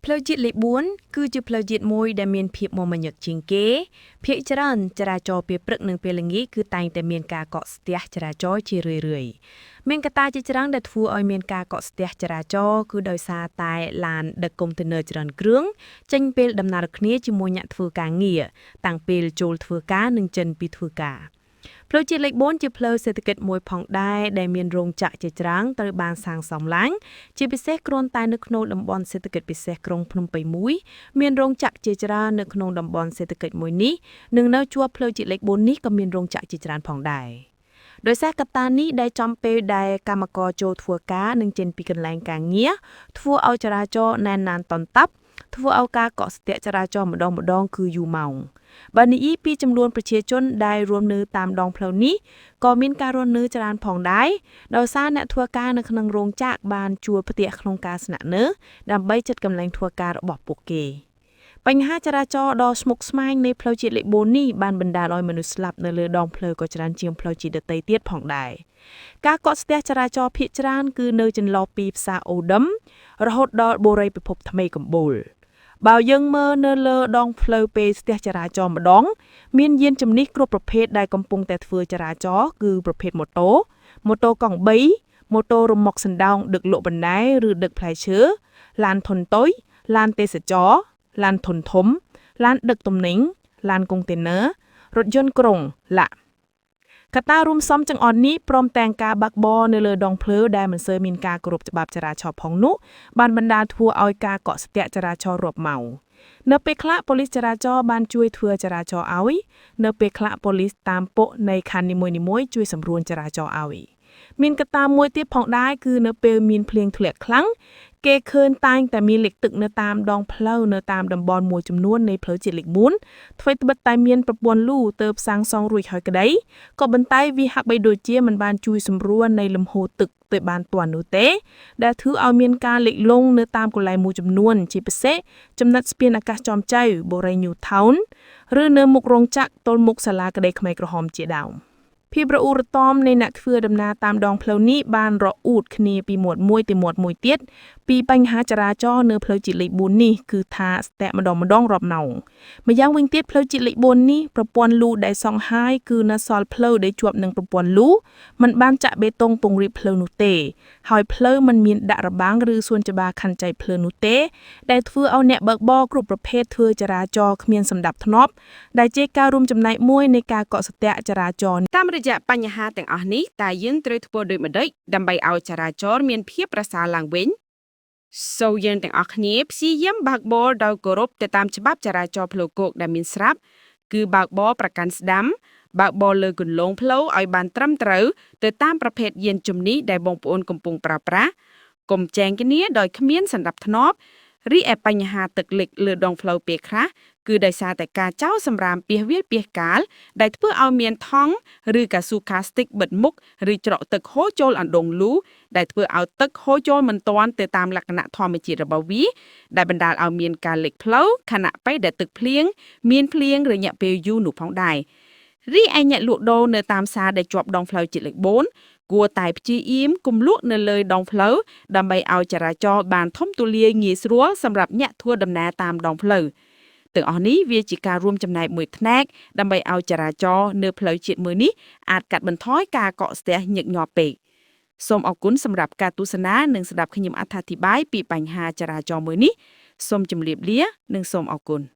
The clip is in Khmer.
ផ្លូវជាតិលេខ4គឺជាផ្លូវជាតិមួយដែលមានភាពមមាញឹកជាងគេភាគច្រើនចរាចរណ៍ពេលព្រឹកនិងពេលល្ងាចគឺតែងតែមានការកកស្ទះចរាចរណ៍ជារឿយៗមានកត្តាជាច្រើនដែលធ្វើឲ្យមានការកកស្ទះចរាចរណ៍គឺដោយសារតែឡានដឹកកុងតឺន័រច្រើនគ្រឿងចេញពេលដំណើរគ្នាជាមួយអ្នកធ្វើការងារតាំងពេលចូលធ្វើការនិងចេញពីធ្វើការ ផ្លូវជាតិលេខ4ជាផ្លូវសេដ្ឋកិច្ចមួយផងដែរដែលមានរោងចក្រជាច្រើនត្រូវបានសាងសង់ឡើងជាពិសេសគ្រាន់តែនៅក្នុងតំបន់សេដ្ឋកិច្ចពិសេសក្រុងភ្នំពេញមួយមានរោងចក្រជាច្រើននៅក្នុងតំបន់សេដ្ឋកិច្ចមួយនេះនិងនៅជាប់ផ្លូវជាតិលេខ4នេះក៏មានរោងចក្រជាច្រើនផងដែរដោយសារកត្តានេះដែលចំពេលដែលកម្មករចូលធ្វើការនិងចេញពីកន្លែងការងារធ្វើឲ្យចរាចរណ៍ណែនណានតន់តាប់ធ្វើឲ្យការកកស្ទះចរាចរណ៍ម្ដងម្ដងគឺយូរម៉ោង បើនិយាយពីចំនួនប្រជាជនដែលរស់នៅតាមដងផ្លូវនេះក៏មានការរស់នៅច្រើនផងដែរដោយសារអ្នកធ្វើការនៅក្នុងរោងចក្របានជួលផ្ទះក្នុងការស្នាក់នៅដើម្បីចិត្តកន្លែងធ្វើការរបស់ពួកគេបញ្ហាចរាចរណ៍ដ៏ស្មុគស្មាញនៃផ្លូវជាតិលេខ4នេះបានបណ្ដាលឲ្យមនុស្សស្លាប់នៅលើដងផ្លូវក៏ច្រើនជាងផ្លូវជាតិដទៃទៀតផងដែរការកកស្ទះចរាចរណ៍ភាគច្រើនគឺនៅចន្លោះពីផ្សារអូដឹមរហូតដល់បូរីពិភពថ្មីកំបូល បើយើងមើលនៅលើដងផ្លូវពេលស្ទះចរាចរណ៍ម្ដង មានយានជំនិះគ្រប់ប្រភេទដែលកំពុងតែធ្វើចរាចរណ៍គឺប្រភេទម៉ូតូម៉ូតូកង់3ម៉ូតូរ៉ឺម៉ុកសណ្ដោងដឹកលក់បន្លែឬដឹកផ្លែឈើឡានធុនតូចឡានទេសចរឡានធុនធំ ឡានដឹកទំនិញឡានកុងតឺន័ររថយន្តក្រុងឡាក់កត្តារួមផ្សំទាំងអស់នេះព្រមទាំងការបើកបរនៅលើដងផ្លូវដែលមិនសូវមានការគោរពច្បាប់ចរាចរណ៍ផងនោះបានបណ្ដាលធ្វើឲ្យការកកស្ទះចរាចរណ៍រាប់ម៉ោងនៅពេលខ្លះប៉ូលីសចរាចរណ៍បានជួយធ្វើចរាចរណ៍ឲ្យនៅពេលខ្លះប៉ូលីសតាមប៉ុស្តិ៍នៃខណ្ឌនីមួយៗជួយសម្រួលចរាចរណ៍ឲ្យមានកត្តាមួយទៀតផងដែរគឺនៅពេលមានភ្លៀងធ្លាក់ខ្លាំងគេឃើញតែងតែមានលិចទឹកនៅតាមដងផ្លូវនៅតាមតំបន់មួយចំនួននៃផ្លូវជាតិលេខ4ថ្វីត្បិតតែមានប្រព័ន្ធលូទើបសាងសង់រួចហើយក្តីក៏ប៉ុន្តែវាហាក់បីដូចជាមិនបានជួយសម្រួលនៃលំហូរទឹកទៅបានទាន់នោះទេ ដែលធ្វើឲ្យមានការលិចលង់នៅតាមកន្លែងមួយចំនួនជាពិសេសចំណុចស្ពានអាកាសចោមចៅបូរី New Town ឬនៅមុខរោងចក្រទល់មុខសាលាក្តីខ្មែរក្រហមជាដើមភាពរអ៊ូរទាំនៃអ្នកធ្វើដំណើរតាមដងផ្លូវនេះបានរអួតគ្នាពីមាត់មួយទៅមាត់មួយទៀតពីបញ្ហាចរាចរណ៍នៅផ្លូវជាតិលេខ4នេះគឺថាស្ទាក់ម្ដងម្ដងរាប់ម៉ោងម្យ៉ាងវិញទៀតផ្លូវជាតិលេខ4នេះប្រព័ន្ធលូដែលសង់ហើយគឺនៅសល់ផ្លូវដែលជាប់នឹងប្រព័ន្ធលូมันបានចាក់បេតុងពង្រីកផ្លូវនោះទេ ហើយផ្លូវមិនមានដាក់របាំងឬសួនច្បារខណ្ឌចែកផ្លូវនោះទេ ដែលធ្វើឲ្យអ្នកបើកបរគ្រប់ប្រភេទធ្វើចរាចរណ៍គ្មានសណ្ដាប់ធ្នាប់ដែលជាការរួមចំណែកមួយនៃការកកស្ទះចរាចរណ៍ តាមរយៈបញ្ហាទាំងអស់នេះតើយើងត្រូវធ្វើដូចម្តេចដើម្បីឲ្យចរាចរណ៍មានភាពប្រសើរឡើងវិញសូមយើងទាំងអស់គ្នាព្យាយាមបើកបរដោយគោរពទៅតាមច្បាប់ចរាចរណ៍ផ្លូវគោកដែលមានស្រាប់គឺបើកបរប្រកាន់ស្ដាំ បើកបរលើគន្លងផ្លូវឲ្យបានត្រឹមត្រូវទៅតាមប្រភេទយានជំនិះដែលបងប្អូនកំពុងប្រើប្រាស់កុំចែងគ្នាដោយគ្មានសណ្ដាប់ធ្នាប់រីឯបញ្ហាទឹកលិចលើដងផ្លូវពេលខ្លះគឺដោយសារតែការចោលសម្រាមពាសវាលពាសកាលដែលធ្វើឲ្យមានថង់ឬកៅស៊ូកាស្ទិកបិទមុខឬច្រកទឹកហូរចូលអណ្ដូងលូដែលធ្វើឲ្យទឹកហូរចូលមិនទាន់ទៅតាមលក្ខណៈធម្មជាតិរបស់វាដែលបណ្ដាលឲ្យមានការលិចផ្លូវខណៈពេលដែលទឹកភ្លៀងមានភ្លៀងរយៈពេលយូរនោះផងដែររីឯអ្នកលក់ដូរនៅតាមផ្សារដែលជាប់ដងផ្លូវជាតិលេខ4គួរតែព្យាយាមកុំលក់នៅលើដងផ្លូវដើម្បីឲ្យចរាចរណ៍បានធំទូលាយងាយស្រួលសម្រាប់អ្នកធ្វើដំណើរតាមដងផ្លូវទាំងអស់នេះវាជាការរួមចំណែកមួយផ្នែកដើម្បីឲ្យចរាចរណ៍នៅផ្លូវជាតិមួយនេះអាចកាត់បន្ថយការកកស្ទះញឹកញាប់ពេកសូមអរគុណសម្រាប់ការទស្សនានិងស្ដាប់ខ្ញុំអត្ថាធិប្បាយពីបញ្ហាចរាចរណ៍មួយនេះសូមជម្រាបលានិងសូមអរគុណ។